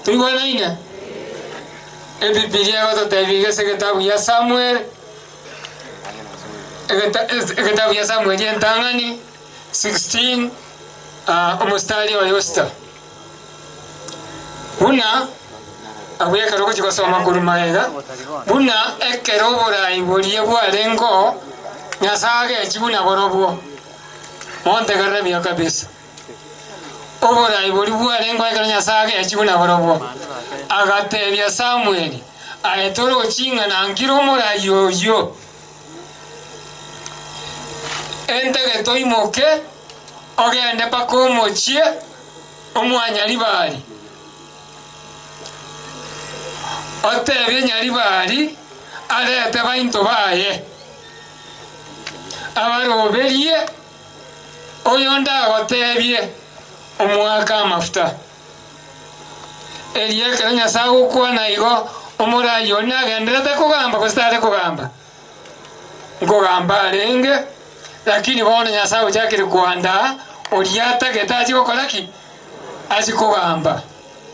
Toigwanaine? Ebibilia egototebia iga ase egetabu gia Samuel, egeta egetabu gia Samueli entang'ani 16 omositari oye osita. Buna abwo ekero ogochia gosoma korwa magega, buna ekero oborai boria bwarengeo, Nyasae agechia buna borobwo. Montegerere buya kabisa. Oborai boria bwarengeo ekero Nyasae agechia buna borobwo, agatebia Samweli, Aye torochi ng'a nankire omorai oyio? Entagete oimoke, ogende mpaka omochie omwanyaribari, otebie Nyaribari arete bainto baye, abaroberie oyonde agotebie omoake amafuta. Erio ekero Nyasae agokwana igo, omoraai oria nagendererete kogamba gose tare kogamba? Nkogamba arenge, lakini bono Nyasae ochakire koandaa oria atagete achie gokora ki? Achie kogamba.